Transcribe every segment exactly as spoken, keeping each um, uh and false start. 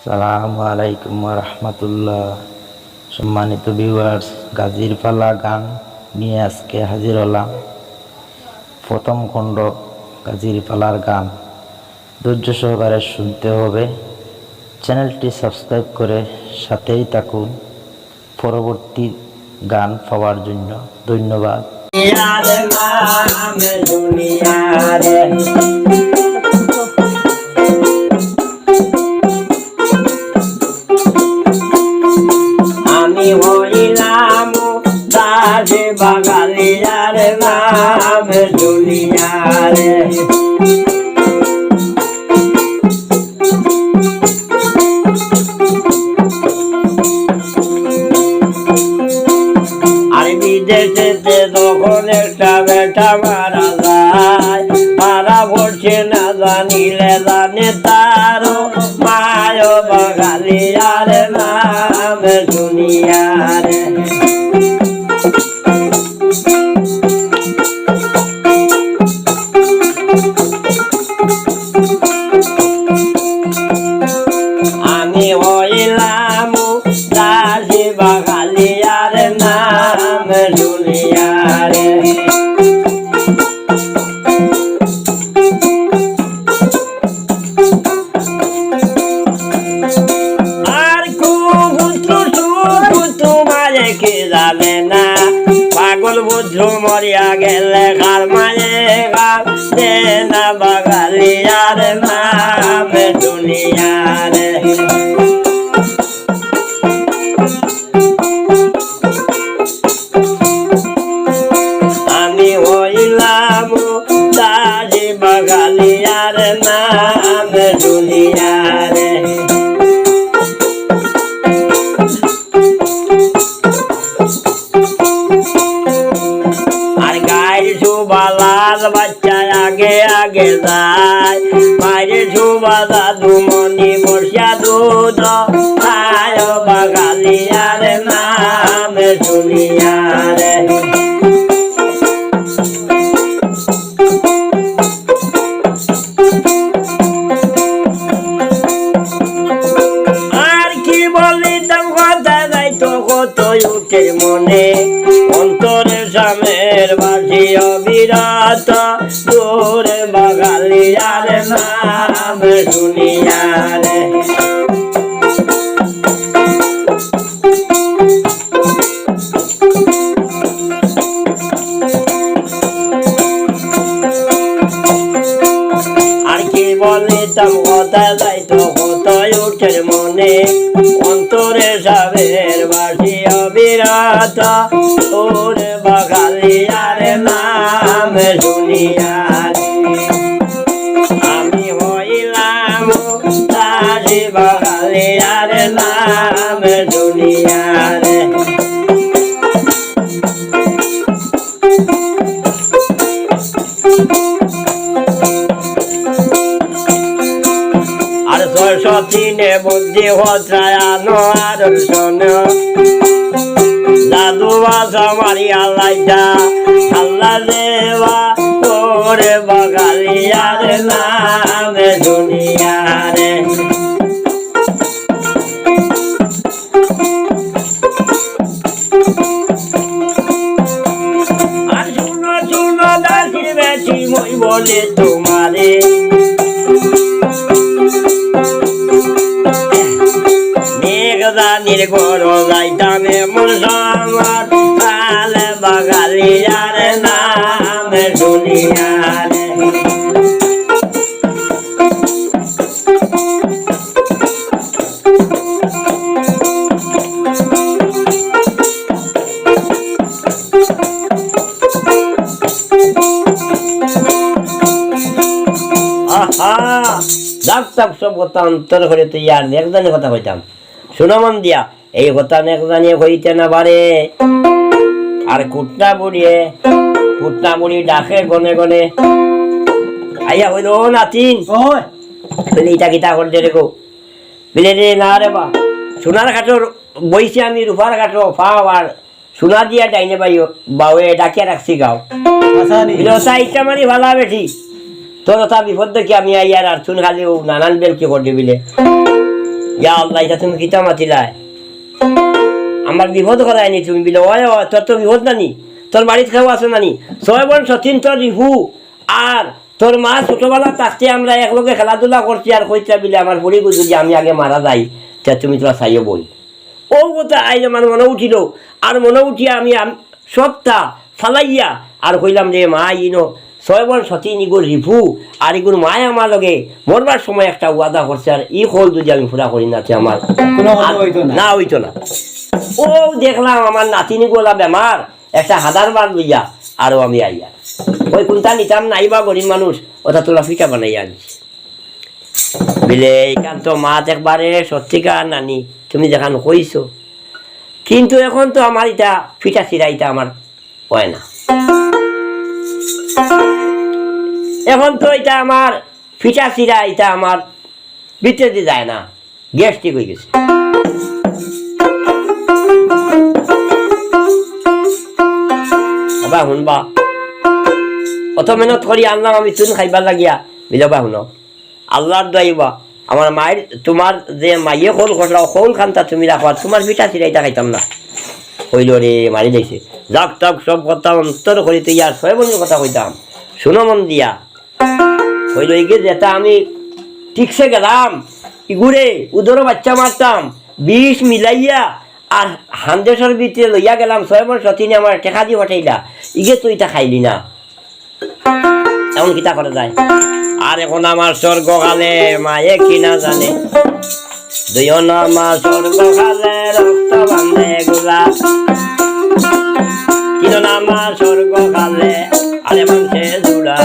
সালামু আলাইকুম ওয়া রাহমাতুল্লাহ। সম্মানিত ভিউয়ার্স, গাজীর পালা গান নিয়ে আজকে হাজির হলাম। প্রথম খণ্ড গাজীর পালার গান ধৈর্য সহকারে শুনতে হবে। চ্যানেলটি সাবস্ক্রাইব করে সাথেই থাকুন পরবর্তী গান পাওয়ার জন্য। ধন্যবাদ। ইয়ার নাম দুনিয়া রে। আমি হইলাম দাস বাঙালিয়ার নাম দুনিয়া রে। আর বিদেশেতে যখন একটা বেটা মারা যায়, মারা পড়ছে না জানিলে জানে তারও মায়ও বাঙালিয়ার নাম দুনিয়া রে। আমি হইলাম দাসী বাঙালিয়ার নাম দুনিয়া রে। আর কুপুত্র সুপুত্র মাঝে কে জানে না, পাগল পুত্র মরিয়া গেলে কার মায়ে গাল দে না বাঙালিয়ার নাম দুনিয়া রে। আমি হইলাম দাসী বাঙালিয়ার নাম দুনিয়া রে। আর গাইর সুবালার বাচ্চা আগে আগে যায়, মাইরে সুবা দাদু মনি বসিয়া দুধ খায় বাঙালিয়ার নাম দুনিয়া রে। আর কি বলিতাম কথা যাইতো কত উঠে মনে, অন্তরে স্বামীর বাসি অবিরত, দূরে বাঙালিয়ার নাম দুনিয়া রে। আর কি বলিতাম কথা যাইতো কত উঠের মনে, অন্তরে স্বামীর বাসি অবিরত, দূরে বাঙালিয়ার নাম দুনিয়া রে। আমি হইলাম দাসী বাঙালিয়ার নাম দুনিয়া রে। আর ছয়শো তিনে বুদ্ধি হত্রায় আনো আর শোনো। জাদু বাসা মারি আল্লাইটা, আল্লাহ দেওয়া করে বাঙালিয়ার নাম দুনিয়া রে। আর শুনো, শুনো, দাসী বেটি, মই বলে তোমারে, মেঘ রানীর ঘর যাইতাম এমন সময়, কাল বাঙালিয়ার নাম দুনিয়া রে। আহা, যাক, যাক, সব কথা অন্তর করে তুই আর একজনের কথা কইতাম। শুনো মন দিয়া, এই কথা নেক জানিয়ে কইতে না পারে। আর কুটনা বুড়িয়ে, কুটনা বুড়ি ডাকে গনে গনে। আইয়া কইল, "ও নাতিন, ওই। তুমি ইটা কিতা করলে রে গো?" বিলে, "রে না রে বা, সোনার কাঠর বইছি আমি, রূপার কাঠর পাও আর সোনা দিয়া ডাইনে বাইও, বাউয়ে ডাকিয়া রাখছি গাও।" হাসানি। বিলে, "ওটা ইটা মারি ভালা বেটি, তোর ওটা বিপদ দেখি আমি আইয়ার আর তুন খালি ও নানান বেল কি করলি?" বিলে, ইয়া আল্লাহ, ইটা তুমি কিতা মাতিলায়? আমার বিপদ করায়নি তুমি। বিলে, "ওই, ওই, তোর তো বিপদ নানি, তোর বাড়িত কেউ আছে নানি? ছয় বন সতিন তোর রিফু, আর তোর মা ছোটবেলা থাকতে আমরা একলগে খেলাধুলা করছি, আর কইতরা বিলে আমার ফুড়িগু যদি আমি আগে মারা যাই, তে তুমি তোরা চাইও বই।" অউ কথা আইজ আমার মনো উঠিল, আর মনো উঠিয়া আমি আম-, সবটা ফালাইয়া আর কইলাম, "রে মা, ইনো ছয় বন সতিন ইগুর রিফু, আর ইগুর মায় আমার লগে মরবার সময় একটা ওয়াদা করছে, আর ই কওল যদি আমি পুরা করি না, তে আমার কুনু কথা আর অইতো না।" না অইতো না। অউ দেখলাম আমার নাতিনগু অলা বেমার, একটা হাদার বার লইয়া আরো আমি আইয়া। ওই কুনটা নিতাম নাই বা গরিব মানুষ, ওটা তোলা ফিটা বানাইয়া আনছি। বিলে, "এইখান তো মাত একবারে সত্যিকার নানি, তুমি যেখান কইছো, কিন্তু এখন তো আমার ইটা ফিটা ছিড়া ইটা আমার অয় না, এখন তো ইটা আমার ফিটা ছিড়া ইটা আমার ভিতরেদি যায় না, গ্যাস্ট্রিক অই গেছে।" "ওবা হুনবা, অত মেহনত করি আনলাম আমি তুন খাইবার লাগিয়া।" বিলে, "ওবা হুনো, আল্লার দোয়াই বা, আমার মাইর, তুমার যে মাইয়ে কওল করলা, কওল খানতা তুমি রাখো, আর তুমার ফিটা ছিড়া ইটা খাইতাম না।" কইলো, "রে, মারি দিছে। যাক তাক সব কথা অন্তর করি তুই আর ছয় বন্ধুর কথা কইতাম। শুনো মন দিয়া।" কইলো, "ইগে যেটা আমি ঠিকছে গেলাম, ইগুরে উদরো বাচ্চা মারতাম, বিষ মিলাইয়া আর হান্দেশর ভিতরে লইয়া গেলাম, ছয় বন সতিনে আমার টেকা দি পাঠাইলা, ইগে তুই ইটা খাইলি না।" এমন কিতা করা যায়? আর এখন আমার স্বর্গকালে মায়ে কি না জানে, দুইও না মা স্বর্গকালে রক্ত বান্ধে গুলা। তিন না মা স্বর্গকালে আরে মানছে জুড়া।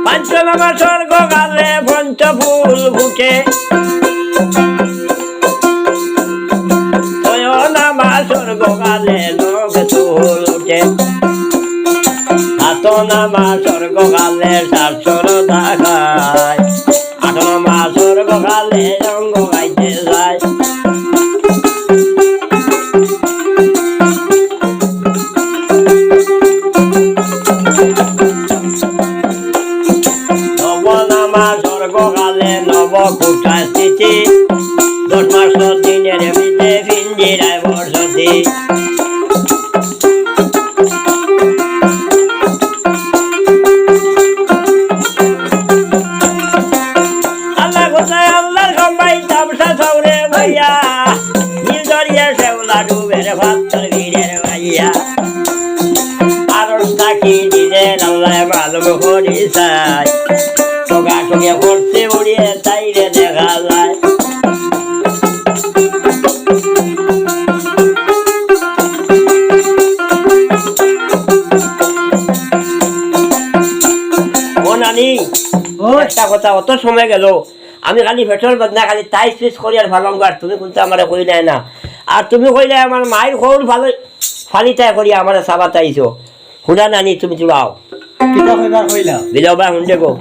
পাঁচ না মা স্বর্গকালে পঞ্চফুল ফুটে। ছয় না মা স্বর্গকালে নখ চুল উঠে। সাত না মা স্বর্গকালে সাতশো দেখায়। আট না মা স্বর্গকালে অঙ্গ গাইতে যায়। নব না মা স্বর্গকালে নব কুটা স্থিতি। দশ মাস দিনের ভিতরে পিঞ্জিরায় বসতি। আল্লাহ কোথায় আল্লাহর কমাই তামসা সৌরে ভাইয়া। নীল দরিয়া শেওলা ডুবের পাথর ভিড়ের ভাইয়া। আর তাকি দিলে আল্লাহ মালুম করি চাই। টোকা টোকে পড়তে উড়িয়ে তাইরে দেখা যায়। ও নানি, ও। একটা কথা, অত সময় গেল, আমি খালি পেটর বেদনা, খালি তাইস পিস করি আর ফালাম, আর তুমি কুনতা আমারে কইলায় না। আর তুমি কইলায় আমার মাইর কওল ফালি-, ফালিতায় করি আমারে সাবাত আইছো। হুনা নানি, তুমি চুড়াও। কিতা কইবার কইলা? বিলে ওবা হুন দেখো,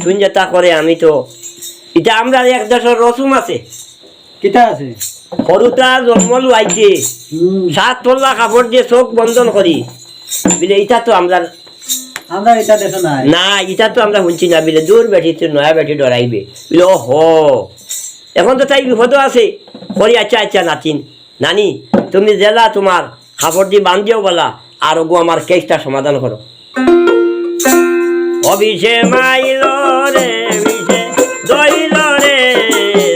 তুই যেটা করে আমি তো, ইটা আমরার এক দেশর রসুম আছে। কিতা আছে? হুরুতা জন্ম লওয়াইতে হুম। সাত পল্লা কাপড় দিয়া চউখ বন্ধন করি। বিলে, ইটা তো আমরার আমরার ইটা দেশো নাই। না, ইটা তো আমরা হুনছি না। বিলে, দূর বেটি, তুই নয়া বেটি ডরাইবে। বিলে, ওহো। এখন তো তাই বিপদো আছে। করি, আচ্ছা, আচ্ছা, নাতিন, নানি, তুমি যেলা তুমার কাপড় দি বান্ধিও বালা, আর ওগু আমার কেসটা সমাধান করো। ও বিষে মাইল রে, বিষে দইল রে,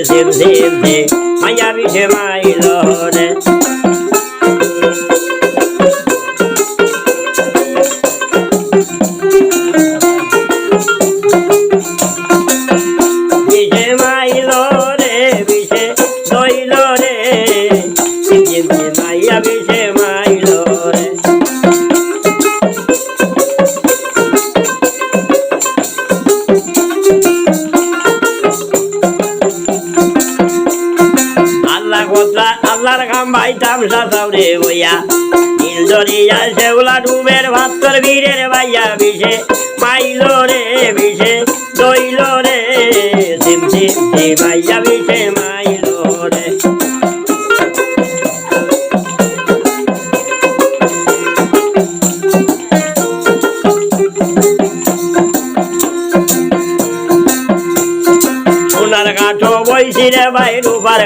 ঝিম ঝিম ঝিম, মাইয়া বিষে মাইল রে। বিষে মাইল রে, বিষে দইল রে, ঝিম ঝিম ঝিম, মাইয়া বিষে মাইল রে। আল্লাহ কথা, আল্লাহর কাম পাইতাম সাতাউরে বইয়া। নীল দরিয়া শেওলা ডুবের পাথর ভিড়ের ভাইয়া বিষে মাইল রে, বিষে দইল রে। ঝিম ঝিম ঝিম মাইয়া বিষে মাইল রে।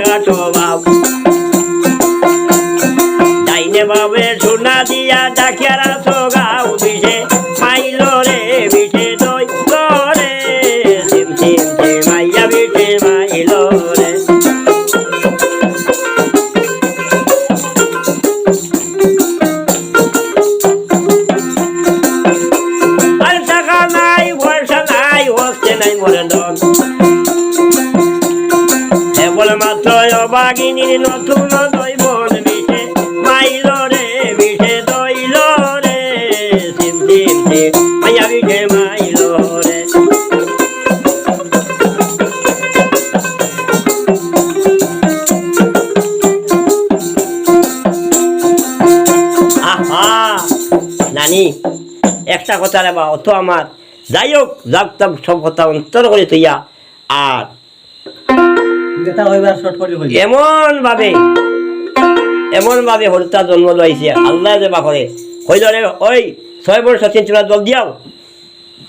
কাটো বাউ। ডাইনে বামে সোনা দিয়া ডাকিয়া রাখো গাউ, বিষে মাইলো রে, বিষে দইলো রে, সিম সিম সিম মাইয়া বিষে মাইলো রে। আর টাকা নাই, পয়সা নাই, হস্তে নাই মোরে ধন। কেবল মাত্র অভাগিনীর নতুন দৈবন বিষে মাইলো রে, বিষে দইলো রে, সিম সিম সিম মাইয়া বিষে মাইলো রে। আহা, নানি, একটা কথা রে বা, অত আমার, যাই হোক, যাক তাক সব কথা অন্তর করি থইয়া, আর যেটা হইবার শর্ট করি কইবে। এমন ভাবে, এমন ভাবে হরুতা জন্ম লইছে, আল্লায় যে বা করে, কইল রে, ওই ছয় বন সতিন, তোমরা জলদি আও,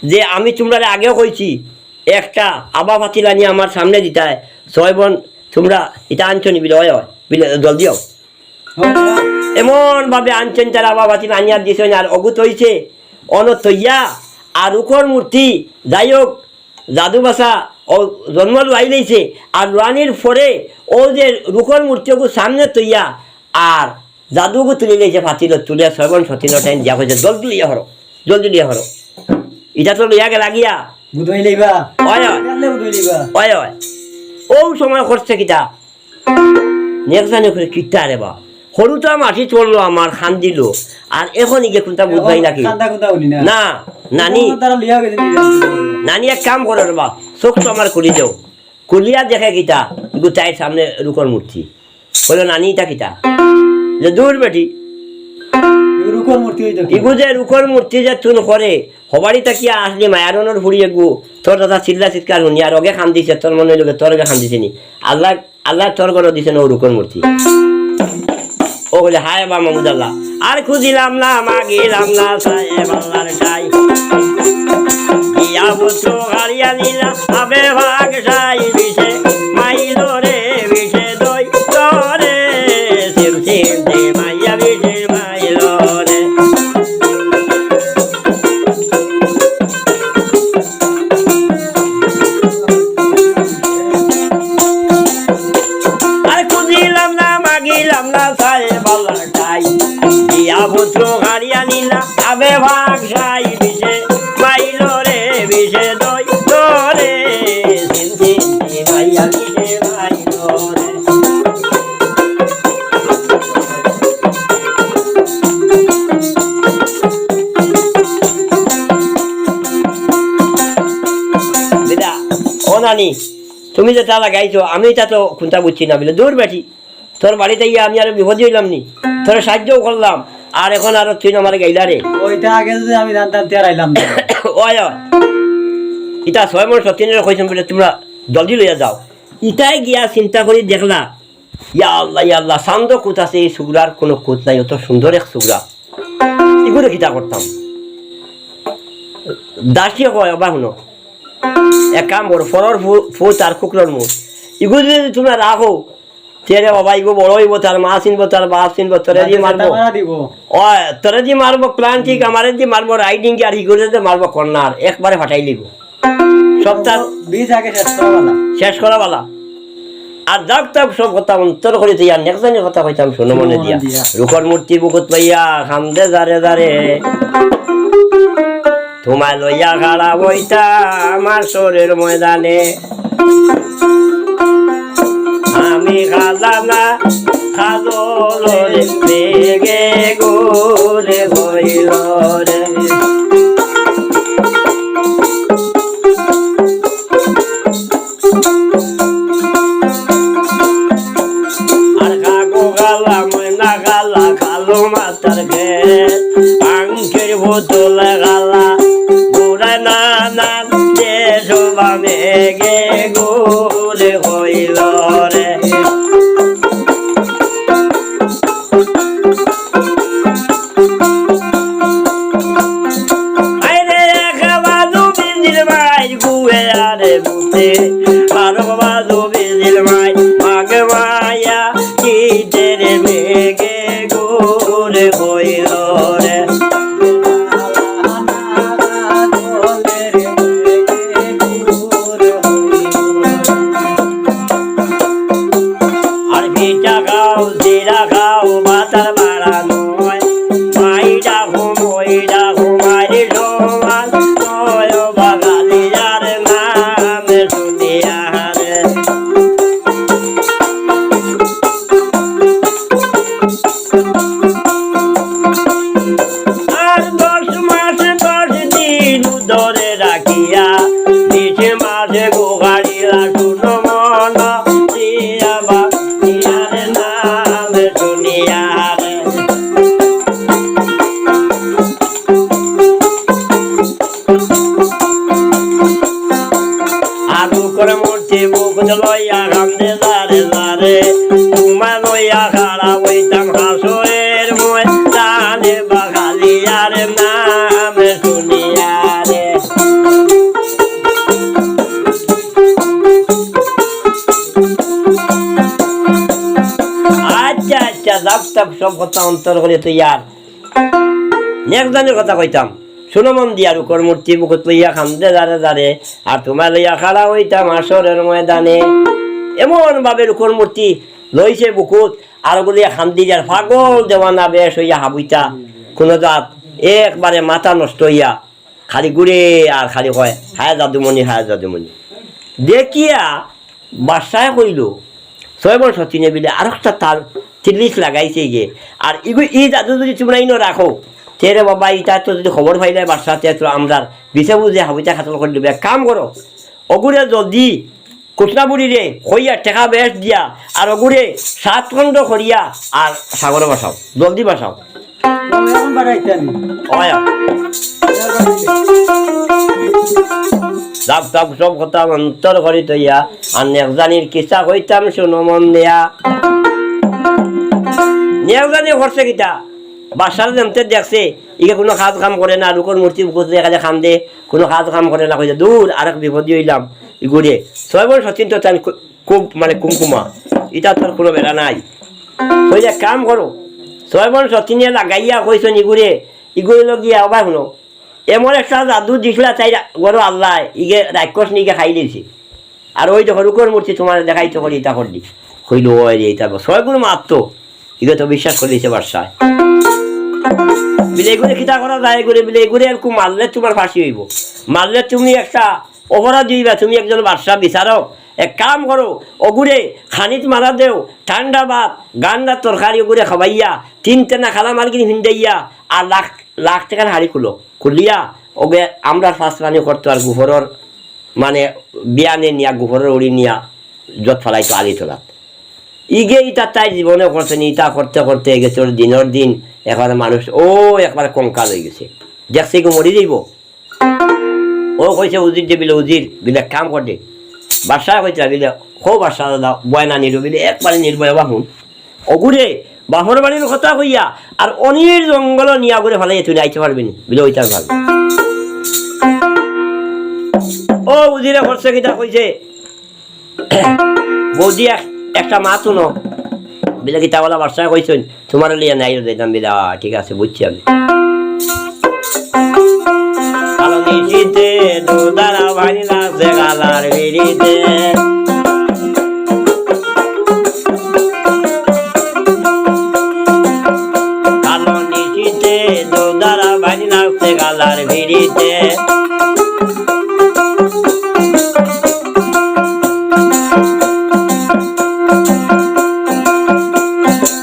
যে আমি তোমরারে আগেও কইছি, একটা আবা ফাতিল আনি আমার সামনে দিতায়, ছয় বন তোমরা ইটা আনছো নি? বিলে, অয়, অয়, বিলে, জলদি আও। এমন ভাবে আনছইন তারা, আবা ফাতিল আনিয়া দিছইন, আর অগুত অইছে, অনো থইয়া, আর রুকর মূর্তি, যাই হোক, জাদু বাসা, ও জন্ম লইয়া লইছে, আর লওয়ানির পরে ও যে রুকর মূর্তি অগু সামনে থইয়া, আর জাদু অগু তুলি লইছে, ফাতিল তুলিয়া ছয় বন সতিনর টাইম দিয়া কইছে, "জলদি লইয়া হরো, জলদি লইয়া হরো।" ইটা তো লইয়া গেলা গিয়া। বুধ হইলেই বা। অয়, অয়। জানলে বুধ হইলেই বা। অয়, অয়। ও সময় করছে কিতা? নেক জানে করে কিতা রে বা? হরুতা মাটিত পড়লো আমার, কান্দিলো। আর এখন ইগে কুনটা বুঝবায় নাকি? কান্দা কুনটা হুনি না। না, নানি। তারা লইয়া গেছে, নিয়ে গেছে। নানি এক কাম করো রে বা, চোখ তো আমার খুলি দেও। খুলিয়া দেখে কিতা? গুতাইর সামনে রুকর মূর্তি। কইলো, "নানি, ইটা কিতা?" যে, "দূর বেটি।" ইগু রুকর মূর্তি অইতো কি? ইগু যে রুকর মূর্তি যে তুন করে, হবাড়ি থাকিয়া আসলি মায়ারনর ফুড়ি এগু, তোর দাদা চিল্লা চিৎকার হুনি, আর অগে কান্দিছে, তোর মনে অইলো তোর অগে কান্দিছে নি। আল্লাহ আল্লায় তোর ঘরো দিছইন অউ রুকর মূর্তি। ও বলে, "হায় বা মাহমুদ আল্লাহ, আর খুঁজিলাম না, মাগিলাম না, সাহেব আল্লাহর ঠাই। গিয়া পুত্র হারিয়া নিলা, আবে ভাগ সাই বিষে, মাইলো রে বিষে দই, তোরে সিম সিম দে মাইয়া বিষে মাইলো রে।" আর খুঁজিলাম না, মাগিলাম না, সাহেব আল্লাহর ঠাই। দিয়া পুত্র হারিয়া নিলা, আবে ভাগ সাই বিষে, মাইলো রে বিষে দই, তোরে সিম সিম দে মাইয়া বিষে মাইলো রে। বেটা, ও নানি, তুমি যেটা লাগাইছো, আমি ইটা তো কুনটা বুঝছি না। বলে, "দূর বেটি, তোর বাড়িত আইয়া আমি আরো বিপদী অইলাম নি? তোরে সাহায্যও করলাম, আর এখন আরো তুই আমারে গাইলা রে।" ওইটা আগে যদি আমি জানতাম, তে আর আইলাম না। ওই, ওই। ইটা ছয় মন সতিনরে কইছইন বলে, "তোমরা জলদি লইয়া যাও।" ইটায় গিয়া চিন্তা করি দেখলা, ইয়া আল্লাহ, ইয়া আল্লাহ, চান্দ কুত আছে, এই সুগরার কুনু কুত নাই, অত সুন্দর এক সুগরা। ইগুরে কিতা করতাম? দাসী কয়, "আবার হুনো, এক কাম করো, ফরর ফু-, ফুত আর কুকরর মুত, ইগু যদি তোমরা রাখো, তে রে বাবা, ইগু বড় অইবো, তার মা চিনবো, তার বাপ চিনবো, তোরে দি মারবো।" মারা দিব। ওই, তোরে দি মারবো, প্লান ঠিক, আমারে দি মারবো, রাইডিং কি, আর ইগুরে দি মারবো, কর্নার, একবারে ফাটাই লিবো। সপ্তাহ বীজ আগে শেষ করা বালা। শেষ করা বালা। আর যাক তাক সব কথা অন্তর করি থইয়া, আর নেক জানি কথা কইতাম, শুনো মনে দিয়া। দিয়া। রুকর মূর্তি বুকুত লইয়া, কান্দে জারে জারে। তোমায় লইয়া খাড়া বইতাম হাশরের ময়দানে। আমি খাজা না, খাজলরে বেগে গোরে হইল রে। আর কাকু খালা, ময়না খালা, কালো মাথার খেত, আংটির বোতল খালা, বুড়া নানান যে সবা মেঘে গোরে হইল রে। আরে এক বাজু বিজির মাই গুয়ে আরে বুতে, আর বাজু বিজির মাই মাগে মা তোমার নয় বাগালিয়ার নাম শুনিয়া রে। আর দশ মাস দশ দিন ধরে রাখিয়া, বিশ মাসে গোগাড়ি লাটুন মন দিয়া বাগালিয়ার নাম শুনিয়া রে। আর উকর মূর্তি বুকুত লইয়া কান্দে যারে যারে, তোমায় লইয়া খাড়া অইতাম হাশরের ময়দানে বাগালিয়ার নাম শুনিয়া রে। আচ্ছা, আচ্ছা, যাক, তাক সব কথা অন্তর করি থইয়া নেক জানির কথা কইতাম, শুনো মন দিয়া। আর উকর মূর্তি বুকুত লইয়া কান্দে যারে যারে, আর তোমায় লইয়া খাড়া অইতাম হাশরের ময়দানে। এমন ভাবে উকর মূর্তি লইছে বুকুত, আর অগুরে কান্দি যার পাগল দেওয়ানা বেশ অইয়া হাবুইতা, কুনু জাত একবারে মাথা নষ্ট অইয়া খালি ঘুরে আর খালি কয়, "হায় জাদুমণি, হায় জাদুমণি।" দেখিয়া বাদশায় কইলো, ছয় বন সতিনে বিলে আরোকটা তার তিল্লিশ লাগাইছে গিয়া। আর ইগু-, ই জাদু যুদি তুমরা ইনো রাখো, তে রে বাবা, ইতা তো যুদি খবর পাইলায় বাদশায়, তে তো আমরার বিছে বুঝে হাবুইতা কাতল করি দিবো। এক কাম করো, অগুরে জলদি কুচনা বুড়িরে কইয়া টেকা বেশ দিয়া, আর অগুরে সাত খণ্ড করিয়া আর সাগরে ভাসাও, জলদি ভাসাও। অয়। যাক, যাক, সব কথা অন্তর করি থইয়া, আর নেক জানির কিসা কইতাম, শুনো মন দিয়া। নেক জানি করছে কিতা? বাদশারে যেমতে দেখছে, ইগে কুনু কাজ কাম করে না, আর উকর মূর্তি বুকুত লইয়া খালি কান্দে, কুনু কাজ কাম করে না, কইছে, "দূর, আরেক বিপদি অইলাম, ইগুরে।" ছয় বন সতিন তো তান কু-, খুব মানে কুমকুমা, ইতা তার কুনু বেড়া নাই। কইছে, "এক কাম করো, ছয় বন সতিনে লাগাইয়া কইছইন ইগুরে, ইগুরে লগিয়া আবার হুনো, এমন একটা জাদু দিছলা তাই রা-, গরো আল্লায়, ইগে রাক্ষস নিগে খাই দিছে। আর ওই দেখো উকর মূর্তি তোমারে দেখাইতো করি, ইতা করি।" কইলো, "ওই রে, ইতা ছয় গুণ মারতো।" ইগে তো বিশ্বাস করি দিছে বাদশায়। বিলে, "ইগুরে কিতা করা যায়, ইগুরে?" বিলে, "ইগুরে এরকম মারলে তোমার ফাঁসি অইবো। মারলে তুমি একটা অপরাধী অইবা, তুমি একজন বাদশা বিচারক। এক কাম করো, অগুরে খানিত মারা দেও, ঠান্ডা ভাত, গান্ডা তরকারি অগুরে খাবাইয়া, তিন তেনা কালা মালকিন ফিন্দাইয়া, আর লাখ, লাখ টেকার হাড়ি খুলো, খুলিয়া অগে আমরার ফাঁস পানি করতো আর গুফরর মানে বিয়ানে নিয়া, গুফরর উড়ি নিয়া জত ফালাইতো আলি তোলাত।" ইগে ইতা তাই জীবনে করছে নি, ইতা করতে করতে গেছে ওর দিনর দিন, এখন মানুষ ও একবার কঙ্কাল অই গেছে, দেখছে ইগু মরি যাইবো। ও কইছে, "উজির দে," বিলে, "উজির," বিলে, "কাম কর দে।" বাদশায় কইতরা বিলে, "হো বাদশা দাদা, বয় না নিরু," বিলে, "একবারে নির্ভয় বাহুন।" অগুরে বাফর বাড়ির কথা কইয়া আর অনির জঙ্গল নিয়া অগুরে ফালাইয়া তুই আইতে পারবি নি, বিলে, "ওইটা ভালো।" ও উজিরে করছে কিতা কইছে, "বৌদি, এক-, একটা মাত হুনো।" বিলে, "কিতা?" বলা, "বাদশায় কইছইন, তোমারে লইয়া নাই যাইতাম।" বিলে, "আ, ঠিক আছে, বুঝছি আমি।" কালো নিশিতে দুধারা ভাইলা সে গালার বিড়িতে। কালো নিশিতে দুধারা ভাইলা সে গালার বিড়িতে।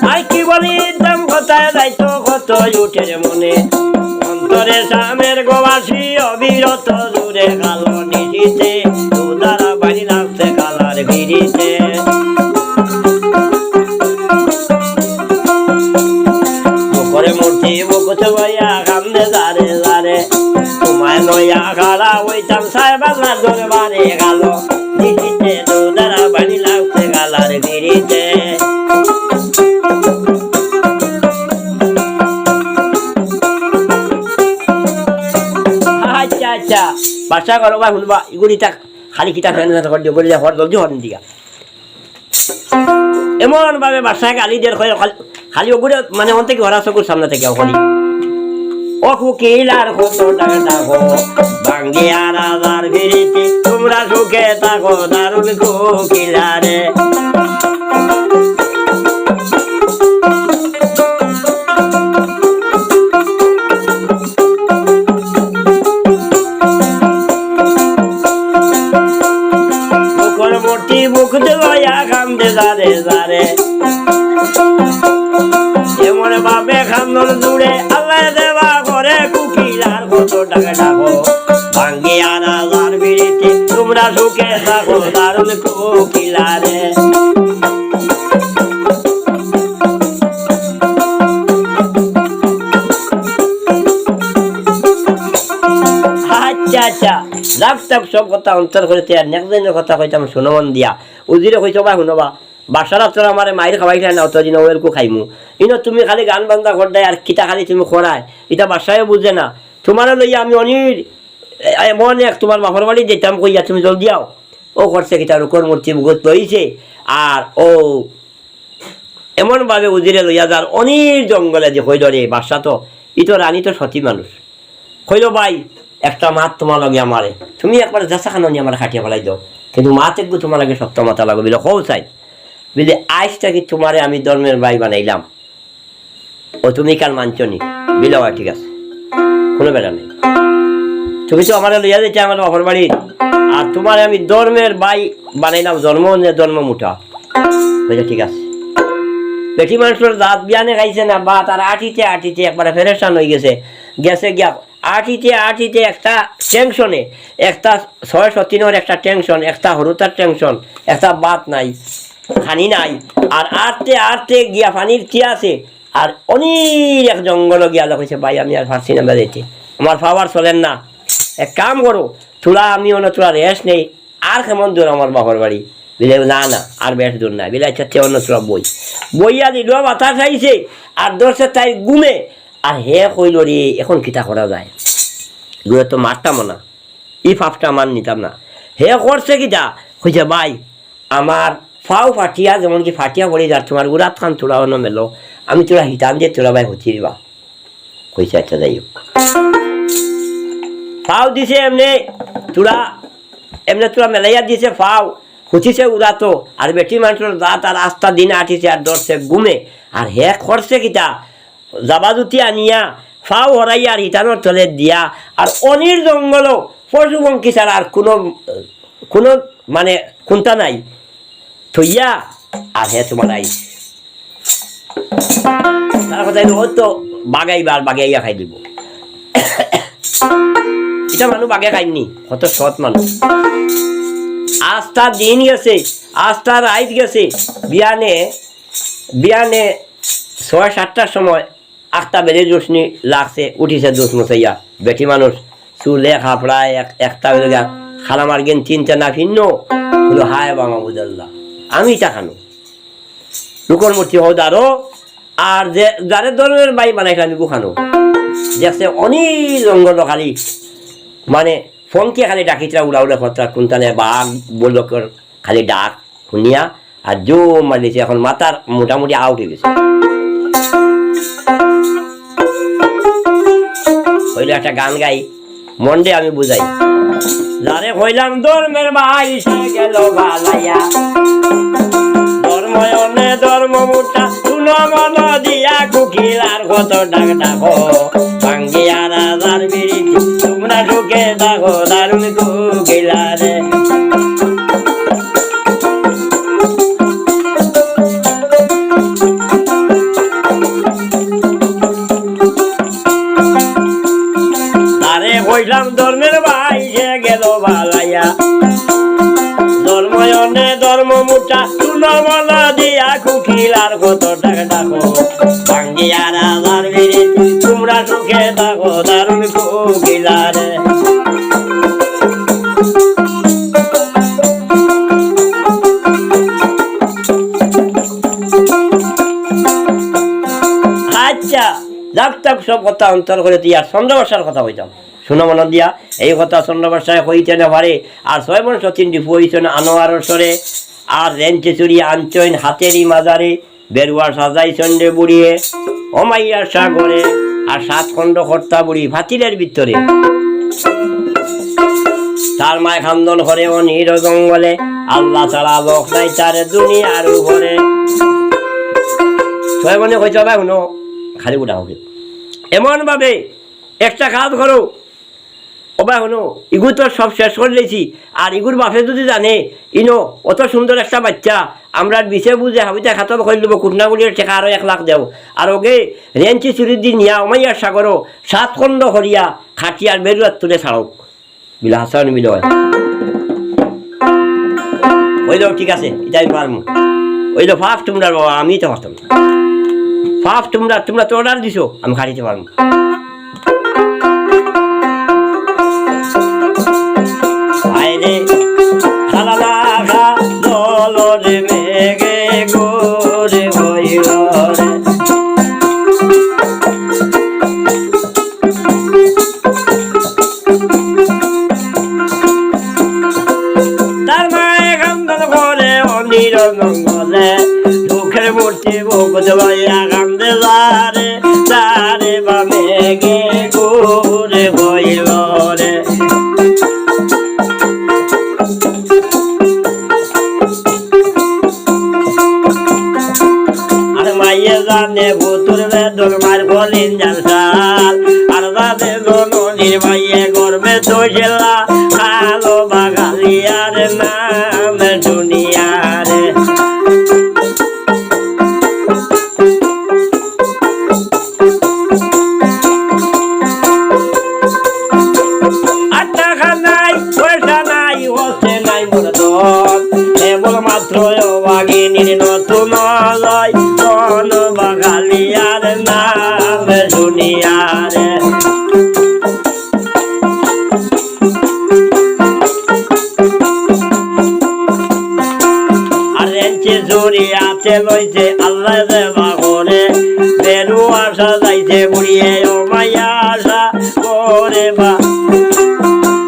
আর কি বলি, দাম কথায় যাইতো কত উঠের মনে। অন্তরে সামের গোয়াসি অবিরত জুড়ে কালো নিশিতে, দুধারা বাড়ি লাগছে কালার বিড়িতে। বুকরে মূর্তি বুকুত বইয়া কান্দে জারে জারে, তোমায় লইয়া খাড়া অইতাম সাহেবাল্লার দরবারে কালো নিশিতে, দুধারা বাড়ি লাগছে কালার বিড়িতে। আচ্ছা, আচ্ছা। বাদশা করো বা হুনবা, ইগুলি তা খালি কিতা ফেন ফেন করে দিও, করে যা, হর জলদি হর দিগা। এমন ভাবে বাদশায় গালি দের কয়, খালি, খালি অগুরে, মানে, অন থাকি হরা চকুর সামনে থাকি অগুরে। ও কুকিলার কত টাকা থাকো, ভাঙ্গিয়া রাজার বিড়িতে, তোমরা সুখে থাকো, দারুণ কুকিলারে। ডাকে ডাকো, ভাঙ্গিয়া রাজার বিরিতি, তোমরা সুখে থাকো, দারুণ কোকিলা রে। আচ্ছা, আচ্ছা, যাক, যাক, সব কথা অন্তর করিতে আর next দিনর কথা কইতাম, হুনো মন দিয়া। উজিরে কইছে, "বা হুনো বা, বাদশারা তোরা আমারে মাইর খাওয়াইছইন না, অতদিন ওয়েলকু খাইমু। ইনো তুমি খালি গান বাজনা কররায় আর কিতা খালি তুমি করায়, ইটা বাদশায়ও বুঝে না। তুমারে লইয়া আমি অনির, এ-, এমন এক তুমার বাপর বাড়ি যাইতাম কইয়া তুমি জলদি আও।" ও করছে কিতা, রুকর মূর্তি বুকত লইছে, আর ও এমন ভাবে উজিরে লইয়া যার অনির জঙ্গলে যে কইল, "রে বাদশা তো, ই তো রানী তো সতী মানুষ।" কইল, "ভাই, একটা মাত তুমার লগে আমারে, তুমি একবার যেছা খানো নি আমারে কাটিয়া ফালাই দেও, কিন্তু মাত একগু তুমার লগে সত্য মাতা লাগবো।" বিলে, "কও চাই।" বিলে, "আইজ থাকি তুমারে আমি ধর্মের ভাই বানাইলাম, ও তুমি কাল মানছো নি?" বিলে, "অয়, ঠিক আছে, কুনু বেড়া নাই, তুমি তো আমারে লইয়া যাইতে আমার বাপর বাড়ি, আর তুমারে আমি ধর্মের ভাই বানাইলাম, জন্ম অনে ধর্ম মুটা।" কইছে, "ঠিক আছে।" বেটি মানুষর জাত বিয়ানে খাইছে না ভাত, আর আটিতে আটিতে একবারে পেরেশান অই গেছে। গেছে গিয়া আটিতে আটিতে একটা টেনশনে, একটা ছয় সতিনর একটা টেনশন, একটা হুরুতার টেনশন, একটা ভাত নাই, খানি নাই। আর আটতে আটতে গিয়া পানির তিয়াসে, আর অনির এক জঙ্গলো গিয়া কইছে, "ভাই, আমি আর পারছি না বেড়াইতে, আমার পাওয়ার চলের না। এক কাম করো, থুড়া আমি অনো থুড়া রেস্ট নেই।" "আর কেমন দূর আমার বাপর বাড়ি?" বিলে, "না, না, আর বেশ দূর নাই।" বিলে, "আচ্ছা, তে অনো থুড়া বই।" বইয়া দিল, বাতাস আইছে, আর ধরছে তাইর ঘুমে। আর হে কইল, "রে, এখন কিতা করা যায়? ঘুরে তো মারতাম না, ই পাপটা আমার নিতাম না।" হে করছে কিতা? কইছে, "ভাই, আমার পাও ফাটিয়া, যেমন কি ফাটিয়া পড়ি যার, তুমার উরাত খান থুড়া অনো মেলো, আমি থুড়া হিতান দিয়া থুড়া ভাই হুতি দিবা।" কইছে, "আচ্ছা, যাই হোক।" পাও দিছে এমনে থুড়া, এমনে থুড়া মেলাইয়া দিছে পাও, হুতিছে উরাতো, আর বেটি মানুষর জাত আর আস্তা দিন আটিছে আর ধরছে ঘুমে, আর হে করছে কিতা? জাবাজুতি আনিয়া, পাও হরাইয়া আর হিতানোর তলে দিয়া, আর অনির জঙ্গলো পশু পঙ্খী ছাড়া আর কুনু, কুনু মানে কুন্তা নাই। থইয়া আর হে তুমার আইছে। তার কথা অইলো, ও তো বাগাইবার, বাগাইয়া খাই দিব। ইটা মানুষ বাগে খাইনি, কত সৎ মানুষ। আস্তা দিন গেছে, আস্তা রাইত গেছে, বিয়ানে, বিয়ানে ছয় সাতটার সময় আখতা বেড়ে রোশনি লাগছে, উঠিছে দুষ মুছাইয়া। বেটি মানুষ চুলে খাপড়ায় এক-, একটা অইলো গিয়া খালামার গেন চিনতে না ফিরনো, বলল, "হায় বা মাবুদ আল্লাহ, আমি ইটা খানো।" রুকর মূর্তি হও দাঁড়ো, আর যে, যারে ধর্মের ভাই বানাইলাম আমি গুখানো। দেখছে অনির জঙ্গলো খালি, মানে, পঙ্খী খালি ডাকিতরা উড়া উড়া করতরা, কুন্তানে বাঘ, বলকর খালি ডাক। হুনিয়া আর জুম মারি দিছে, এখন মাথার মোটামুটি আউট অই গেছে। অইলো একটা গান গাই, মনরে আমি বুঝাই। যারে কইলাম ধর্মের ভাই, সে গেল বালাইয়া। ধর্ম অনে ধর্ম মুটা, হুনো মন দিয়া কুকিলার কত ডাক ডাকো। ভাঙ্গিয়া রাজার বিরিতি, তোমরা সুখে থাকো, দারুণ কুকিলা রে। তারে কইলাম ধর্মের ভাই, সে গেল বালাইয়া। ধর্ম অনে ধর্ম মুটা, হুনো মন দিয়া কুকিলার কত ডাক ডাকো। ভাঙ্গিয়া রাজার বিরিতি, তোমরা সুখে থাকো, দারুণ কুকিলা রে। আচ্ছা, যাক, তাক সব কথা অন্তর করিতে আর চন্দ্রবর্ষার কথা কইতাম। হুনো মন দিয়া, এই কথা চন্দ্রবর্ষায় কইতে না পারে। আর ছয় মন সতীন ডিপু অইছইন আনোয়ারর সরে, আর রেঞ্চে চুরি আনছইন হাতেরই মাজারে, বেরুয়া সাজাইছইন রে বুড়িয়ে, ও মাইয়ার সাগরে, আর সাত খণ্ড কর্তা বুড়ি ফাতিলের ভিতরে। তার মায় খান্দন করে অনির জঙ্গলে, আল্লাহ ছাড়া লোক নাই তার দুনিয়ার উপরে। ছয় মনে কইতে হবে, হুনো, খালি উঠা হবে। এমন ভাবে একটা কাজ করো, ও ভাই, হুনো, ইগু তো সব শেষ করিলাইছি। আর ইগুর বাপে যুদি জানে, ইনো অত সুন্দর একটা বাইচ্চা, আমরার বিছে বুঝে হাবিতা খাতল করিলিবো, কুটনা বুড়ির টেকা আরো এক লাখ দেও। আর ওগে রেঞ্চি চুরি দি নিয়া ওমাইয়ার সাগরো সাত খণ্ড করিয়া খাটিয়ার বেরুয়ার তুলে ছাড়উক। বিলা হাসান বিলয়। অইলো, ঠিক আছে, ইতা আমি পারমু। অইলো, ফাফ তুমরার বাবা, আমি তো পারতাম না। ফাফ তুমরার, তুমরা তো অর্ডার দিছো, আমি খাটিতে পারমু। হায়রে, খালালা খা, দলরে মেঘে ঘুরে হইল রে। তার মায়ে কান্দন করে অনির জঙ্গলে, দুঃখের মূর্তি বুক দেওয়াইয়া কান্দে যারে, যারে বা মেঘে ঘুরে হইল রে। আর মাইয়ে জানে বুতুর বেদন মার ফলিন জালসাল। আর জানে ননদির মাইয়ে গর্বে তৈলা, খালো বাগালিয়ার নাম দুনিয়ারে। আর টাকা নাই, পয়সা নাই, হচ্ছে নাই মোর ধন। কেবল মাত্র অভাগিনীর নতুন লয়, ধন বাগালিয়ার নাম দুনিয়ারে। আর রেঞ্চি চুরি আতে লইছে আল্লাহ দেবা করে, বেরু আসা যাইছে বুড়িয়ে ও মাইয়া আসা করে বা,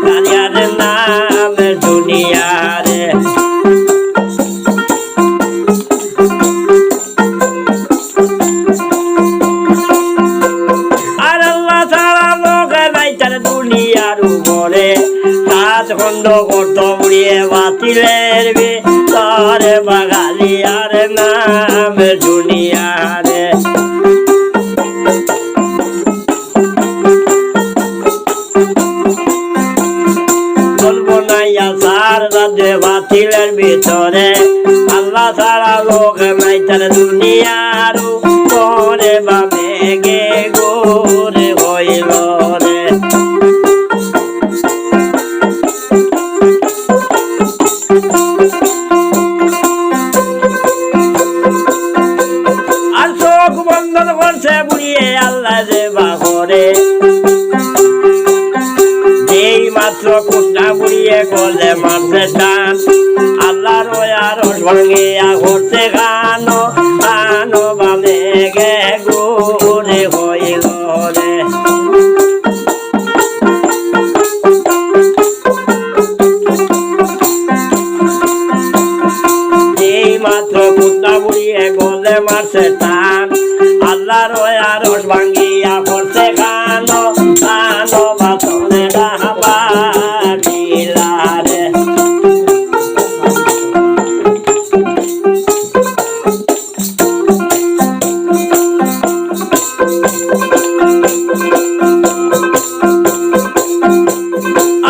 কালিয়ার নাম দুনিয়ারে। আর আল্লাহ ছাড়া লোক নাই তার দুনিয়ার উপরে। সাত খণ্ড করত বুড়িয়ে বাতিলের ভিতরে বাগালিয়ার নাম দুনিয়ারে। চলবো না আসার রাতে বাতিলের ভিতরে, আল্লাহ ছাড়া লোক নাই তার দুনিয়ার উপরে, বা মেঘে ঘুরে হইল রে। আর চোখ বন্ধন করছে বুড়িয়ে আল্লাহ দেবা করে। যেই মাত্র কুন্ডা বুড়িয়ে গলে মারছে টান, আল্লাহর ওই আরশ ভাঙিয়া করছে কানো, কানো বা মেঘে ঘুরে হইল রে। যেই মাত্র কুন্ডা বুড়িয়ে গলে মারছে টান, আল্লাহর ওই আরশ ভাঙিয়া পড়ছে কানো, কানো বাতনে ডাহবা দিলারে।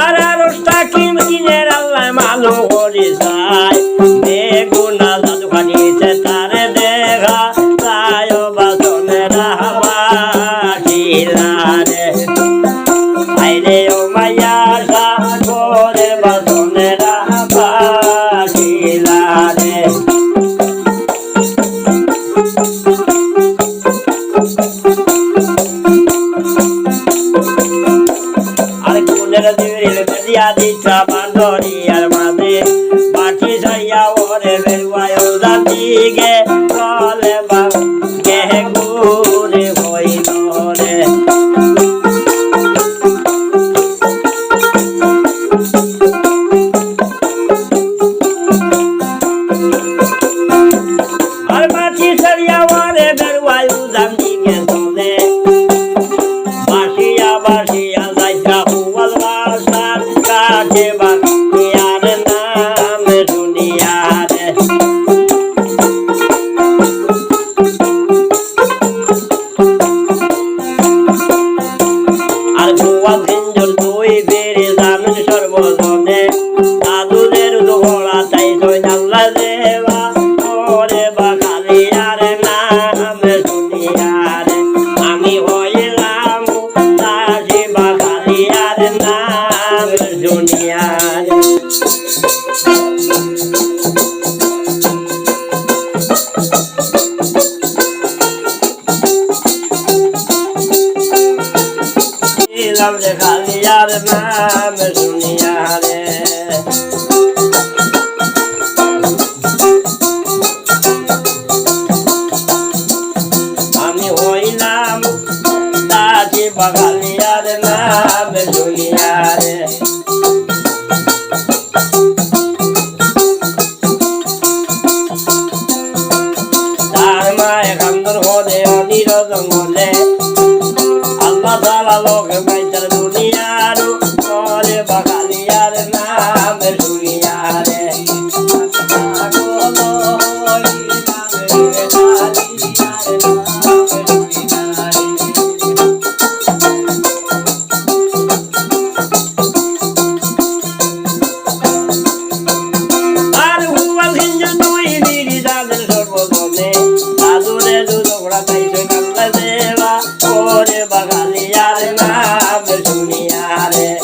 আর আরশ তাকিম দিনের আল্লাহ মালুম করি যায়, বেগুনা জাদু খানিতে তারে দেখা যায়, ও বাসনে রাহবা দিলারে। আইরে ও মাইয়া সাগরে বাসনে রাহবা দিলারে। আর কোনের জিবরিল বেদিয়া দিতা বান্দরিয়ার মাঝে, বাটি সাইয়া ওরে বেরুয়ায় ও জাতিগে, চলে বা কে ঘুরে হইল রে। আর মাটি ছাড়িয়া ওরে বেরুয়ায় উজান দিকে চলে। বাসিয়া বাসিয়া যাইতা হুয়াল বাসার কাছে বাসিয়ার নামে দুনিয়ারে। নাম দুনিয়ার। দিলাম রে খালি আর নাম দুনিয়ারে। আমি হইলাম দাসী বাঙালি আর নাম দুনিয়ারে। তার মায়ে কান্দর হদে অনির জঙ্গলে। আল্লাহ তাআলা লোকে বাইতার দুনিয়ার উপরে বাঙালি আর নাম দুনিয়ারে। আর হুয়াল হিন্দু দুই বিড়ি দানের সর্বজনে, আদরে দুদকরা তাই সে কান্দা দেওয়া, ওরে বাঙালি আর নাম দুনিয়ারে।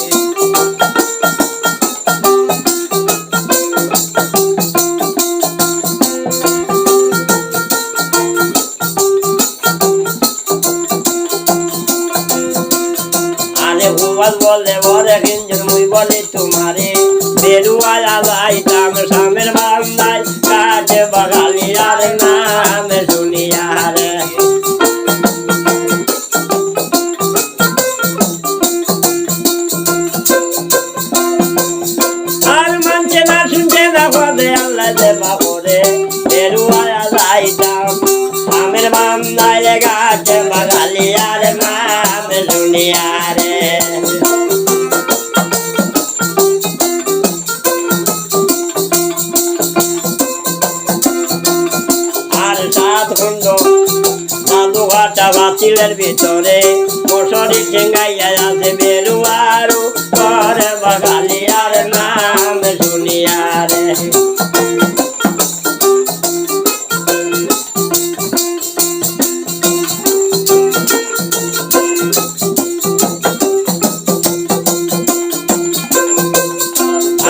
আরে হুয়াল বলে ওরে হিঞ্জুর মুই বলি তোমারে, বেরুয়া যাইতাম সামের বান্দায়, কাছে বাঙালি আর নাম দুনিয়ারে। আর মানছে না, শুনছে না, পদে আল্লাহ দেবা করে, বেরুয়া যাইতাম। আমের বান্দায় গাছে বাঙালি আর নাম দুনিয়ারে। আর সাত খণ্ড জাদু কাটা বাতিলের ভিতরে, মশারি ঠেঙ্গাইয়া আছে বেরুয়ারু, করে বাঙালি আর নাম দুনিয়ারে।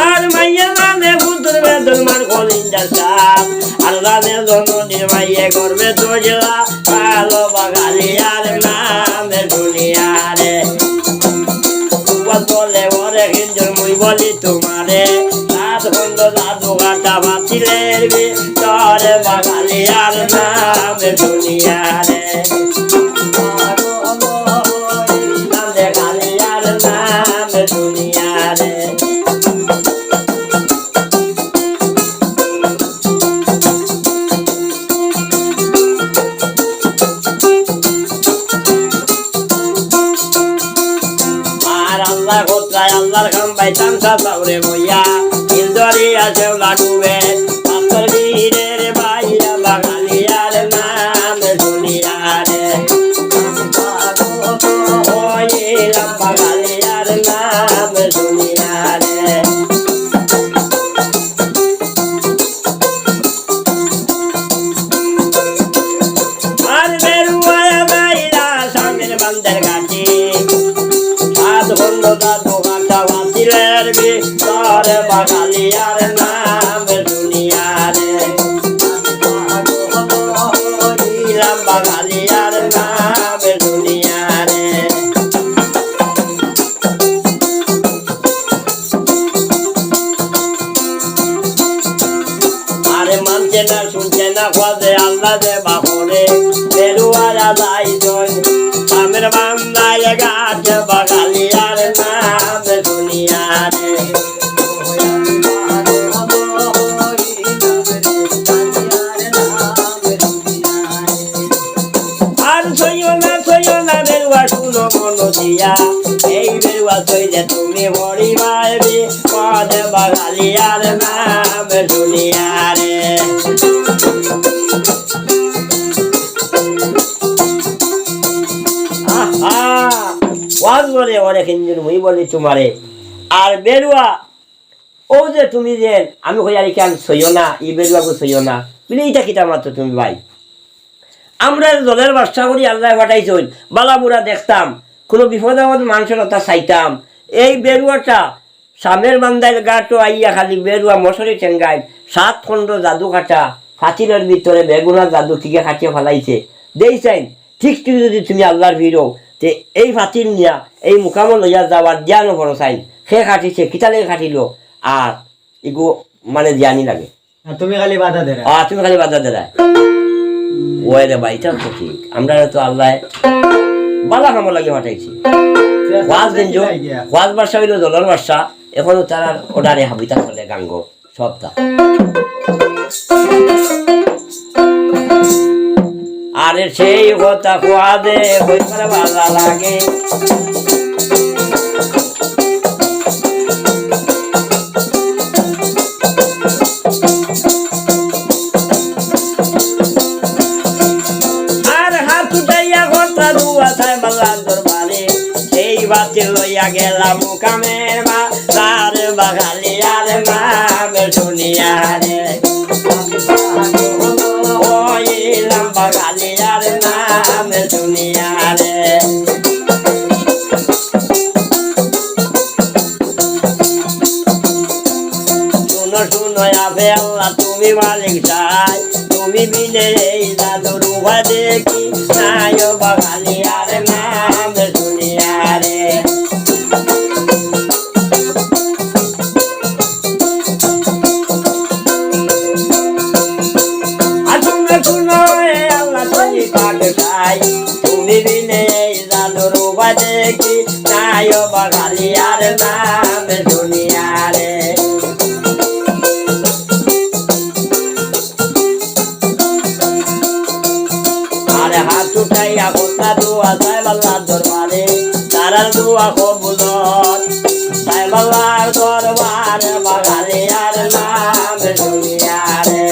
আর মাইয়া নামে পুতুর বেদন মার কলিঞ্জা সাপ। আর জানে জননীর মাইয়ে গর্বে তো জেলা, কালো বাঙালি আর নামে দুনিয়ারে। বলে ওরে হিন্দুর মুই বলি তোমারে, সাত খণ্ড জাদু কাটা বাতিলের ভিতরে বাঙালি আর নামে দুনিয়ারে। নাম দেখালি আর নাম দুনিয়ারে। আর আল্লাহ কোথায় আল্লাহর খাম বাইতাম সাউরে বইয়া, ইন্দরি আছে লাগুবে, পাথর বীরের বাইরা বাঙালি আর নাম দুনিয়ারে। ওই লম্বা গালিয়ার নাম দুনিয়ারে। আর বেরুয়া বাইরা সামনের বান্দের গাছি। সাত বন্ধ জাদু কাটা বাতিলের ভিতরে বাঙালিয়ার নাম দুনিয়ারে। দিলাম বাঙালিয়ার নাম দুনিয়ারে। আরে মানছে না, শুনছে না, খোঁজে আল্লাহ যে বাপরে, বেরুয়ারা যাই জয়, কামের বান্দায় গাছ বাঙালিয়ার নাম দুনিয়ারে। আর সইও না, সইও না বেরুয়া, শুনো মন দিয়া। এই বেরুয়া সইলে তুমি মরিবায় বিপদে, বাঙালিয়ার নাম দুনিয়ারে। আহা, ওয়াজ করে ওরে হিন্দুর মুই বলি তোমারে। আর বেরুয়া ও যে তুমি যে আমি কইয়ার ইখান সইও না, ই বেরুয়াগু সইও না, বলে, "ইটা কিতা মাতো তুমি ভাই? আমরা জলের ব্যবসা করি, আল্লায় পাঠাইছইন, বালা বুরা দেখতাম, কুনু বিপদ আপদ মানষর কথা চাইতাম, এই বেরুয়াটা সামের বান্দাইল ঘাটো আইয়া খালি বেরুয়া মশারি টেঙ্গাইল, সাত খণ্ড জাদু কাটা, ফাতিলর ভিতরে বেগুনার জাদু কিগে কাটিয়া ফালাইছে। দেই চাইন, ঠিক ঠিক যদি তুমি আল্লাহর ফিরো, তে এই ফাতিল নিয়া এই মুকামো লইয়া যাওয়ার দিয়ানো বড় চাইন। খে কাটিছে, কিতা লাগি কাটিল, আর ইগু মানে দিয়ানি লাগে। আর তুমি খালি বাধা দেরা। আর তুমি খালি বাধা দেরা। ওই রে ভাই, ইটা তো ঠিক। আমরা তো আল্লাহ বালা কামর লাগি পাঠাইছি। ওয়াজ দিন জো, ওয়াজ বাদশা অইলো জলর বাদশা, এখন তারার অর্ডারে হাবিতা চলে গাঙ্গো, সবটা। আরে সেই কথা কোয়া দে, কইবার বালা লাগে। আর হাত উঠাইয়া কথা দুয়া চাই বালা দরবারে, সেই বাতি লইয়া গেলাম মুকামের মা, তার বাগালি আর নাম শুনিয়া রে। ওই লম্বা গালি আর নাম শুনিয়া রে। শুনো, শুনো, আবে আল্লাহ, তুমি মালিক চাই, তুমি বিনে এই জাদুর উপায় দেখি, নাই ও বাগালি আর নাম শুনিয়া রে। আর শুনো, শুনো, এ আল্লাহ, তুমি পাক চাই, তুমি বিনে এই জাদুর উপায় দেখি, নাই ও বাগালি আর নাম শুনিয়া রে। আরে হাত উঠাইয়া কথা দোয়া চাই বাল্লার দরবারে, তারার দোয়া কবুল অর। চাই বাল্লার দরবারে বাগালি আর নাম শুনিয়া রে।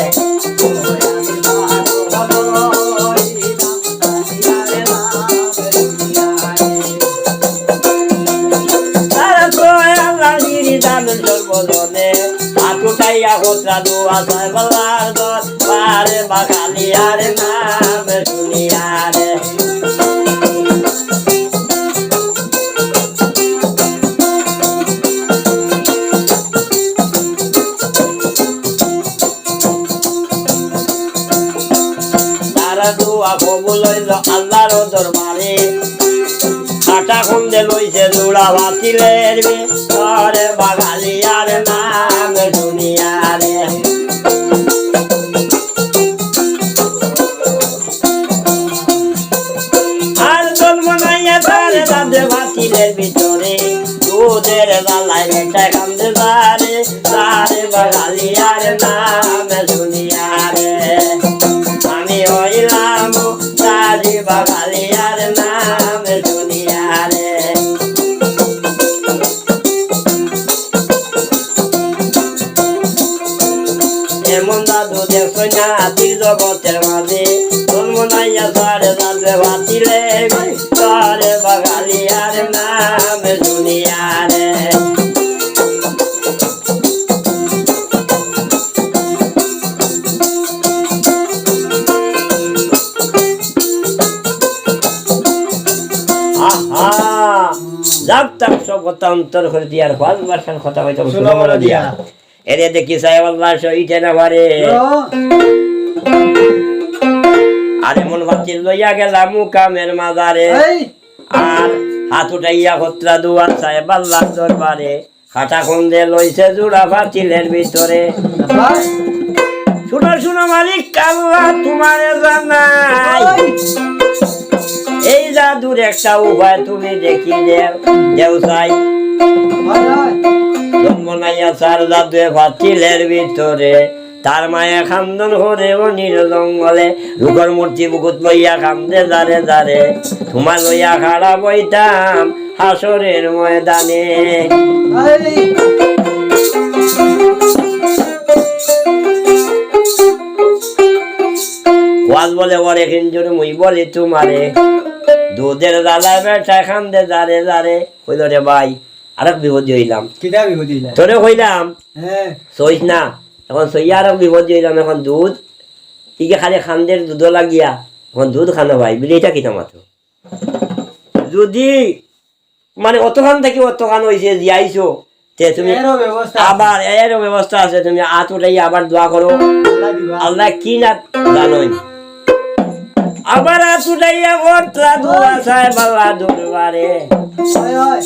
তারা তো আল্লাহ নিরি জানেন সর্বজনে, হাত উঠাইয়া কথা দোয়া চাই বাল্লার দরবারে বাগালি আর নাম শুনিয়া রে। তারা দোয়া কবুল অইল আল্লাহর দরবারে। কাটা খন্দে লইছে জোড়া বাতিলের ভিতরে বাগালি আর নাম শুনিয়া রে। আর জন্ম নাইয়া তারে রাধে বাতিলের ভিতরে, দুধের জ্বালায় বেটায় কান্দে যারে, যারে বাগালি আর নাম শুনিয়া রে। আমি হইলাম তারি বাগালি আর নাম শুনিয়া রে। এমন জাদু দেখছো না আতির জগতের মাঝে, জন্ম নাইয়া সারে যাবে বাতিলে, তারে বাগালি আর নাম শুনিয়া রে। আহা, যাক তাক সব কথা অন্তর করি দিয়া আর পাঁচ ভাষার কথা কইতাম শুনো শুনো মনে দিয়া। দিয়া। এরে দেখি সাহেব আল্লাহ সইতে না পারে। ও। আর এমন বাতিল লইয়া গেলাম মুকামের মাজারে। এই। আর হাত উঠাইয়া হতরা দুয়ার সাহেব আল্লাহ দরবারে। কাটা খন্দে লইছে জোড়া বাতিলের ভিতরে। আব্বা। শুনো, শুনো মালিক আল্লাহ, তোমারে জানাই। ওই। এই জাদুর একটা উপায় তুমি দেখি দেও, দেও চাই। হয়, হয়। জন্ম নাইয়া সারে যাবে বাতিলের ভিতরে, তার মায়ে কান্দন করে অনির জঙ্গলে, রুখর মূর্তি বুকুত লইয়া কান্দে যারে যারে, তোমার লইয়া খাড়া বইতাম হাসরের ময়দানে। এই। ওয়াজ বলে ওরে হিঞ্জুর মুই বলি তোমারে, দুধের জ্বালায় বেটায় কান্দে যারে যারে। কইল রে ভাই, আরেক বিপদে অইলাম। কিতা বিপদে অইলা? তোরে কইলাম, হ্যাঁ। সইস না, এখন সইয়া আরেক বিপদে অইলাম, এখন দুধ, ইগে খালি কান্দের দুধ লাগিয়া, এখন দুধ খানো ভাই, বিলে ইটা কিতা মাতো? যদি মানে অতখান থাকি অতখান অইছে, জিয়াইছো, তে তুমি এরও ব্যবস্থা আছে। আবার এরও ব্যবস্থা আছে, তুমি আত উঠাইয়া আবার দোয়া করো। আল্লাহ দিবা। আল্লাহ কি না জানইন। আবার আত উঠাইয়া করতরা দোয়া চায় বালা দরবারে। হয়, হয়।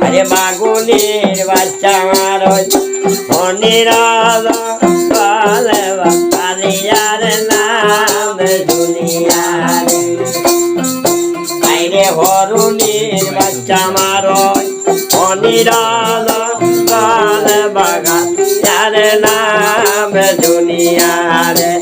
আরে বাগুনির বাচ্চা আমার ওই মনির আলো বলে বালিয়ার নাম দুনিয়ারে। আইরে হরুনির বাচ্চা আমার ওই মনির আলো বলে বাগালিয়ার নাম দুনিয়ারে।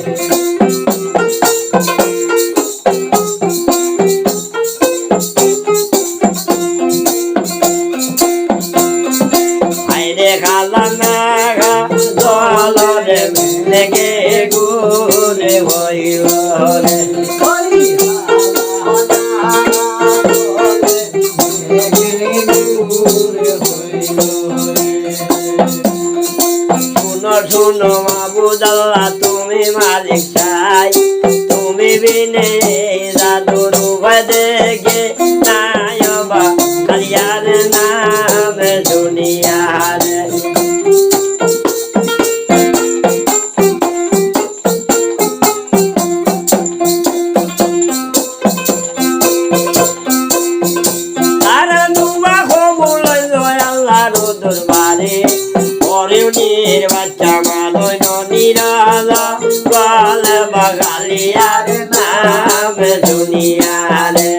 আইরে খালা না গা জলরে মেঘে গুরে হইল রে। শুনো, শুনো, মাবুদ আল্লাহ, তুমি মালিক চাই, তুমি বিনে জাদুর উপায় দেখে নাই বা কালিয়ার নামে দুনিয়ারে। তারা নুবা কবুল অইল আল্লাহর দরবারে। হরুনির বাচ্চা মালয় ননিরালা, বলে বাগালিয়ার নাম দুনিয়ারে।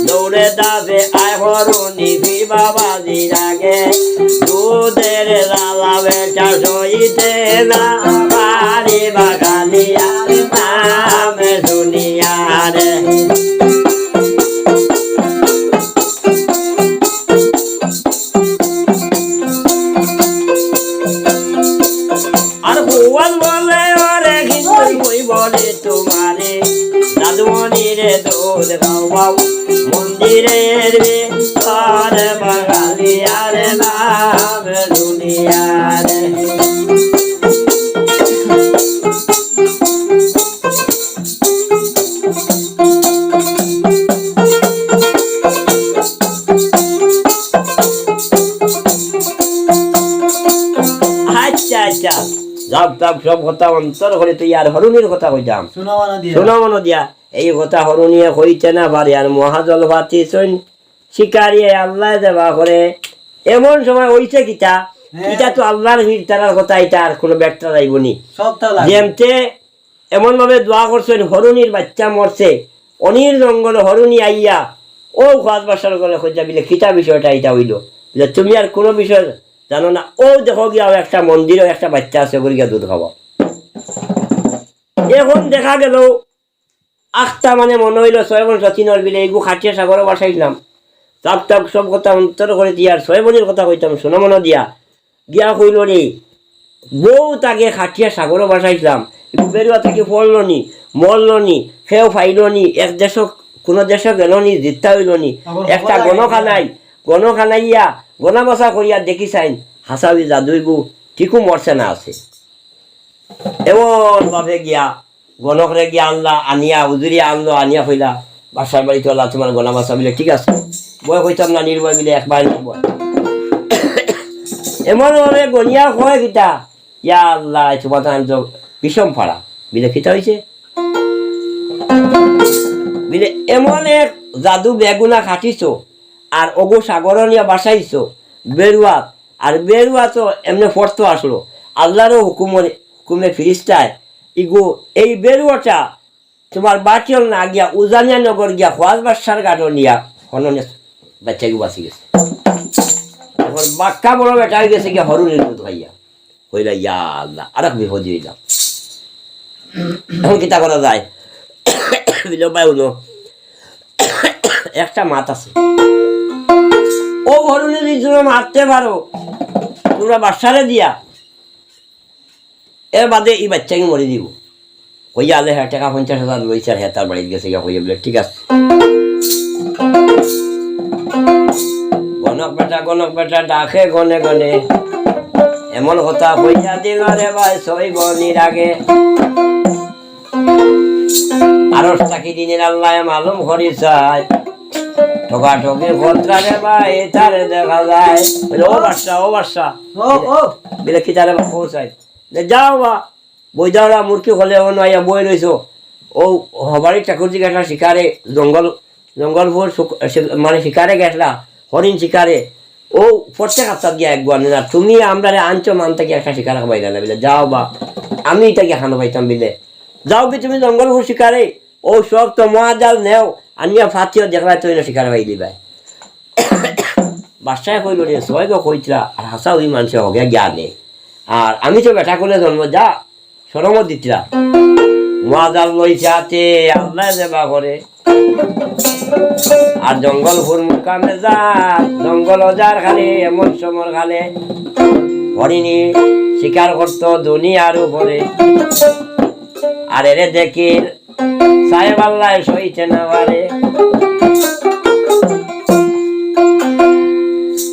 দৌড়ে দাবে আয় হরুনি পীর বাবাজির আগে, দুধের লালা বেটা সইতে না পারি বাগালিয়ার নাম দুনিয়ারে। আর ভুবন বলে ওরে কিন্তু কই বলে তোমারে, দাদুমণি রে দুধ খাওয়াও মন্দিরের ভিতরে বাগালিয়ার নাম দুনিয়ারে। আচ্ছা, আচ্ছা। যাক, যাক, সব কথা অন্তর করি তো ইয়ার হরুনির কথা কইতাম। শোনা মনো দিয়া। শোনা মনো দিয়া। এই কথা হরুনিয়ে কইতে না পারে, আর মহাজল পাতি সৈন শিকারিয়ে আল্লাহ দেবা করে। এমন সময় অইছে কিতা, হ্যাঁ। ইটা তো আল্লাহর পীর তারার কথা, ইটা আর কোনো ব্যাখ্যা যাইব নি। সবটা লাগে। যেমতে এমন ভাবে দোয়া করছইন, হরুনির বাচ্চা মরছে, অনির জঙ্গলে হরুনি আইয়া, ও খোয়াজ বাসার গলে কইয়া বিলে, "কিতা বিষয়টা ইটা অইল?" বিলে, "তুমি আর কোনো বিষয় জানো না, ও দেখো গিয়া, ও একটা মন্দিরে একটা বাচ্চা আছে, ওগুলো গিয়া দুধ খাওয়া।" এখন দেখা গেল, আখতা মানে মনে অইল, ছয় বন সচিনর বিলে, এগু খাটিয়া সাগরও বাসাইলাম। তাপ তাপ সব কথা অন্তর করে দিয়া, আর ছয় বনের কথা কইতাম, শোনা মনো দিয়া। গিয়া কইল রে, বউত আগে খাটিয়া সাগরও বাসাইছিলাম, বেরুয়া থাকি পড়ল নি, মরল নি, কেউ পাইল নি, এক দেশও, কোনো দেশও গেল নি, জিত্তা অইল নি, আবার একটা খবর গণ লাগে। খানাই, গণ খানাইয়া, গণাবাসা করিয়া দেখি চাইন, হাসাবি জাদুইবু, ঠিকও মরছে না আছে। এমন ভাবে গিয়া গণকরে গিয়া আনলা, আনিয়া, উজুরিয়া আনলো, আনিয়া কইলা, "বাসার বাড়িত আল্লাহ তোমার গণাবাসা।" বিলে, "ঠিক আছে।" বয় কইতাম না, নির্ভয় বিলে, একবার নির্ভয়। এমন ভাবে গনিয়া কয় কিতা, "ইয়া আল্লাহ, তোমার তো আমি তো বিষম ফাড়া।" বিলে, "কিতা অইছে?" বিলে, "এমন এক জাদু বেগুনা খাটিছো, আর ওগো সাগর নিয়া বাসাইছো, বেরুয়াত, আর বেরুয়া তো এমনে ফরতো আসলো, আল্লাহরও হুকুমে, হুকুমে ফিরিস্তায়, ইগো, এই বেরুয়াটা তোমার বাটিল না গিয়া উজানিয়া নগর গিয়া খোয়াজ বাদশার গাটো নিয়া হননে বাচ্চাগু বাঁচি গেছে।" এখন বাক্কা বড় বেটা অই গেছে গিয়া হরুনির দুধ খাইয়া। কইলা, "ইয়া আল্লাহ, আর এক বিপদ অইলাম। এখন কিতা করা যায়?" বিলে, "ভাই, হুনো, একটা মাত আছে। ও হরুনি যদি তোমরা মারতে পারো, তোমরা বাদশারে দিয়া, এর বাদে ই বাচ্চাকে মরি দিব।" কইয়া আলে হ্যাঁ, টেকা পঞ্চাশ হাজার লইছে আর হ্যাঁ তার বাড়িত গেছে গিয়া কইয়া বিলে, "ঠিক আছে।" গণক বেটা, গণক বেটা ডাকে গনে গনে। এমন কথা কইয়া দিল রে ভাই, ছয় বনির আগে। আরশ থাকি দিনের আল্লায় মালুম করি চায়। ঠগাঠগি করতরা রে ভাই, তারে দেখা যায়। বলে, "ও বাদশা, ও বাদশা।" ও, ও। বলে, "কিতা রে বা, কও চাই?" যে, "যাও বা, বইদাওরা মুরকি খলে অনো আইয়া বই রইছো। ও হবারি ঠাকুর জিগাসলা শিকারে, জঙ্গল, জঙ্গল ফুর শুক-, শি-, মানে শিকারে গেছলা, হরিণ শিকারে। ও প্রত্যেক হাপ্তাত গিয়া এক গুয়ানে না, তুমি আমরারে আনছো মান থাকি একটা শিকার খাবাইলা না।" বলে, "যাও বা, আমি ইটা গিয়া খানো পাইতাম।" বলে, "যাও কি তুমি জঙ্গল ফুর শিকারে, ও সব তো মহাজাল নেও, আনিয়া ফাতিও দেখবায় তো ইনো শিকার পাই দিবায়।" বাদশায় কইল, "রে, ছয় গো কইতরা, আর হাছা ওই মানষে হগে জ্ঞানে। আর আমি তো বেটা কুলে জন্ম, যা, শরমও দিতরা।" মহাজাল লইছে হাতে, আল্লায় যেবা করে। আর জঙ্গল ফুর মুকামে যা, জঙ্গল অজার খালে, এমন সমর খালে, হরিণী শিকার করতো দুনিয়ার উপরে। আর এরে দেখিল সাহেব আল্লায় সইতে না পারে।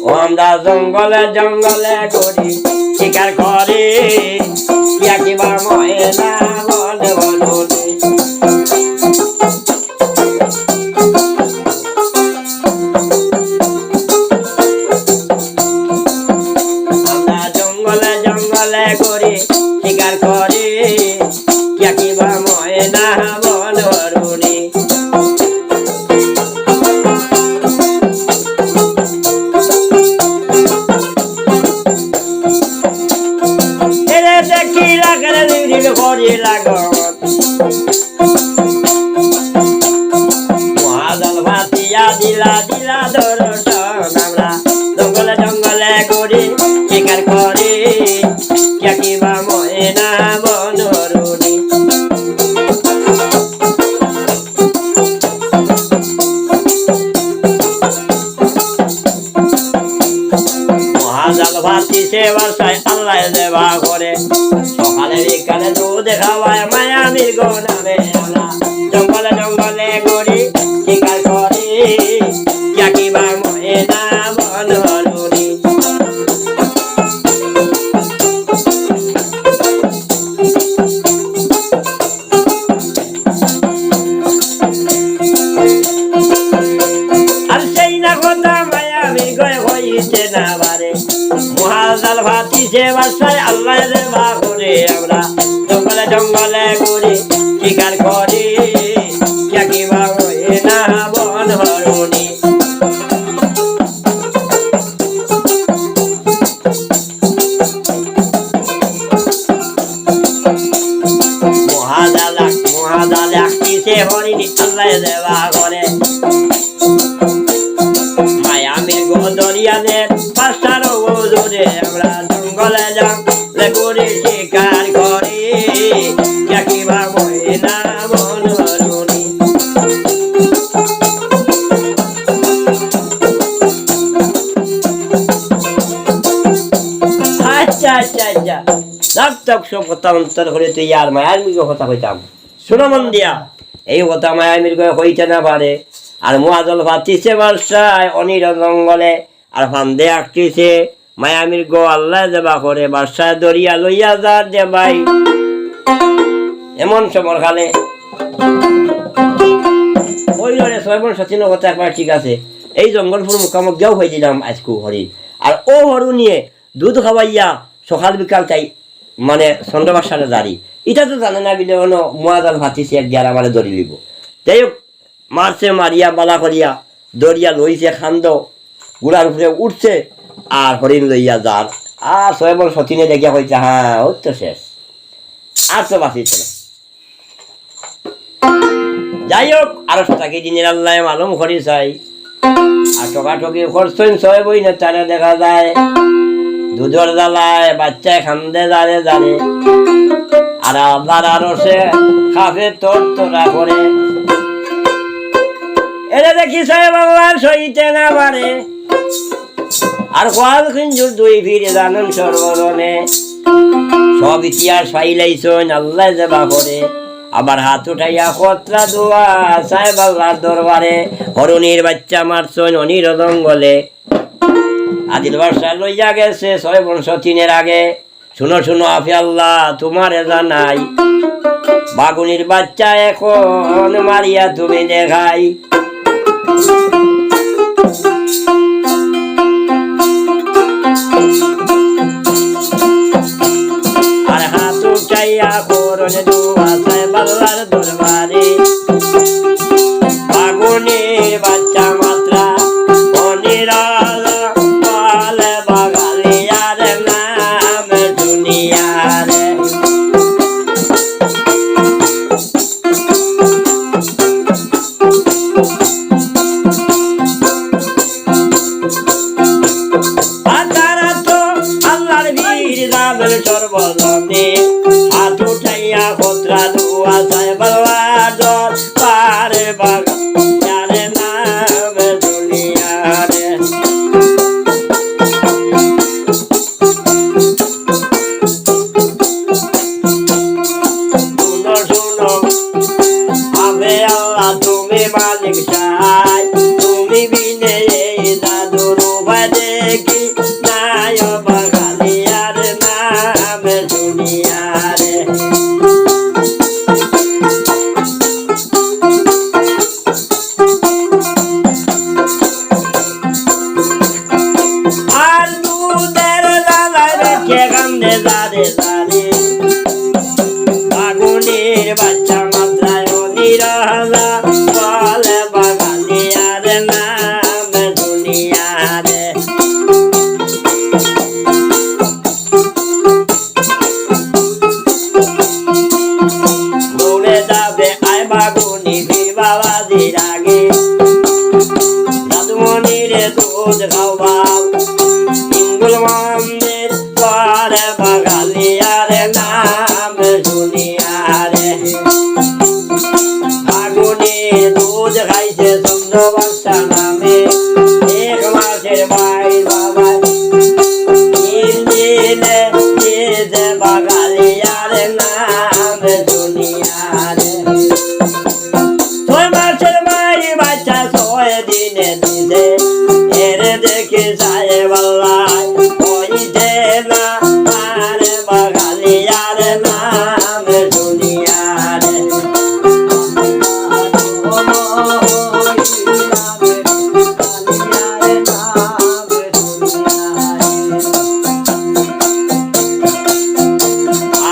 ও আমরা জঙ্গলে জঙ্গলে ঘুরি, শিকার করি, কিয়া কিবা ময়না বন বনুনি। আমরা জঙ্গলে জঙ্গলে ঘুরি, শিকার করি, কিয়া কিবা ময়না বন বনুনি। এরে দেখি লাগরে দিন করি লাগত। মহাজাল ফাতিয়া দিলা দিলা দর্শন আমরা জঙ্গলে জঙ্গলে ঘুরি, শিকার করি, কিয়া কিবা ময়না বন বনুনি। মহাজাল ফাতিছে বাদশায় আল্লায় যেবা করে। সকালে বিকালে দুধ খাওয়ায় মায়ামির গো নামে আমরা জঙ্গলে জঙ্গলে ঘুরি, শিকার করি, কিয়া কিবা ময়না বন বনুনি। আর সেই না কথা মায়ামির গয় হইতে না পারে। মহাজাল ফাতিছে বাদশায় আল্লায় যেবা করে আমরা জঙ্গলে জঙ্গলে ঘুরি, শিকার করি, কিয়া কিবা ময়না বন বনুনি। মহাজাল, মহাজাল আঁকিছে হরিণী আল্লায় যেবা করে। মায়ামির গো দরিয়ানে বাদশার হুজুরে আমরা জঙ্গলে জঙ্গলে ঘুরি শিকার করি। কিয়া কিবা ময়না বন বনুনি। আচ্ছা, আচ্ছা, আচ্ছা। যাক, যাক, সব কথা অন্তর করে তুই আর মায়ামির গো কথা কইতাম। শুনো মন দিয়া, এই কথা মায়ামির গো কইতে না পারে। আর মহাজাল ফাতিছে বাদশায় অনির জঙ্গলে, আর ফান্দে আটকিছে মায়ামির গো আল্লায় যেবা করে, বাদশায় ধরিয়া লইয়া যার যে ভাই। এমন সমর খালে ওই রে, ছয় বন সতীন কথা একবার ঠিক আছে, এই জঙ্গল ফুর মুকামো গিয়াও হয়ে দিলাম আজকু হরিণ। আর ও হরিণীয়ে দুধ খাওয়াইয়া সকাল বিকাল তাই মানে চন্দ্রবাসারে জারি। ইটা তো জানে না বিলে অনো মহাজাল ফাতিছে এক গিয়ার আমারে ধরি লিব। যাই হোক, মারছে, মারিয়া বালা করিয়া ধরিয়া লইছে খান্দ, ঘোড়ার উপরে উঠছে, আর হরিণ লইয়া যার। আর ছয় বন সতীনে দেখিয়া কইছে, "হ্যাঁ, ওই তো শেষ, আর তো বাঁচিছে না।" যাই হোক, আরশ থাকি দিনের আল্লায় মালুম করি চাই। আর ঠকাঠকি করছইন ছয় বইনে তারে দেখা যায়। দুধর জ্বালায় বাচ্চায় কান্দে জারে জারে। আর আল্লার আরশে কাঁপে তরতরা করে। এরে দেখি ছয় বন সইতে না পারে। আর খোয়াল খিঞ্জুর দুই ফিরে জানইন সর্বজনে। সব ইতিহাস ফাইলাইছইন আল্লায় যেবা করে। আবার হাত উঠাইয়া কতরা দোয়া চায় আল্লার দরবারে। হরিণীর বাচ্চা মারছইন অনির জঙ্গলে। আদিল বাদশা লইয়া গেছে ছয় বর্ষ তিনের আগে। শুনো, শুনো, আফে আল্লাহ, তুমারে জানাই, বাগুনির বাচ্চা এখন মারিয়া তুমি দেখাই। আর হাত উঠাইয়া করুন দোয়া চাই আল্লাহর দরবারে। বাগুনির বাচ্চা মাত্রা অনিরালা বলে বাগালিয়ার নাম দুনিয়ারে। আর তারা তো আল্লাহর বীর জানেন সর্বজনে। হাত উঠাইয়া খতরা দোয়া চাই আল্লাহর দরবারে বাগালিয়ার নাম দুনিয়ারে। শুনো, শুনো, আফে আল্লাহ তুমি মালিক সাই, তুমি বিনে এই জাদুর উপায় দেখি নাই ও বাগালিয়ার নাম দুনিয়ারে। আর দুধের জ্বালায় রেখে কান্দে জারে জারে। বাগুনির বাচ্চা মাত্রায় অনিরালা বলে বাগালিয়ার নাম দুনিয়ারে। দৌড়ে যাবে আয় বাগুনি বীর বাবাজির আগে। দাদুমণিরে দুধ খাওয়াও, হিঙ্গুল মন্দির করে বাগালিয়ার নাম দুনিয়ারে। বাগুনি দুধ খাইছে চন্দ্র বাদশা নামে, এক মাসের বাইর বাবা। তিন দিনে দিছে বাগালিয়ার নাম দুনিয়ারে। ছয় মাসের বাইর বাচ্চা ছয় দিনে দিছে, এরে দেখি সাহেব আল্লাহ কইছে না আর বাগালিয়ার নাম দুনিয়ারে।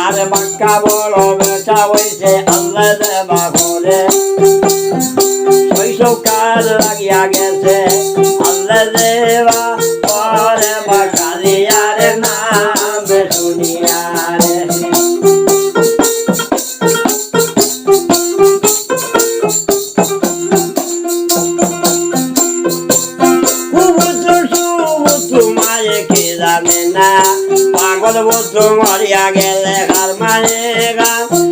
আর বাক্কা বড় বেটা হইছে আল্লাহ দেবা করে, শৈশবকাল লাগিয়া গেছে আল্লাহ দেবা করে বাগালিয়ার নাম দুনিয়ারে। কুবুতু সুবুতু মায়ে কে জানে না, পাগল বুতু মরিয়া গেলে কার মায়ে গা,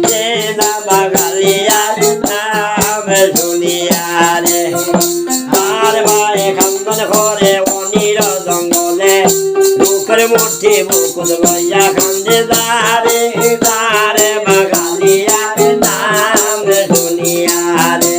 যে না বাগালিয়ার নাম দুনিয়ারে। আর ভাই কান্দন করে অনির জঙ্গলে, দুঃখের মূর্তি বুকুত লইয়া কান্দে দারে দারে বাগালিয়ার নাম দুনিয়ারে।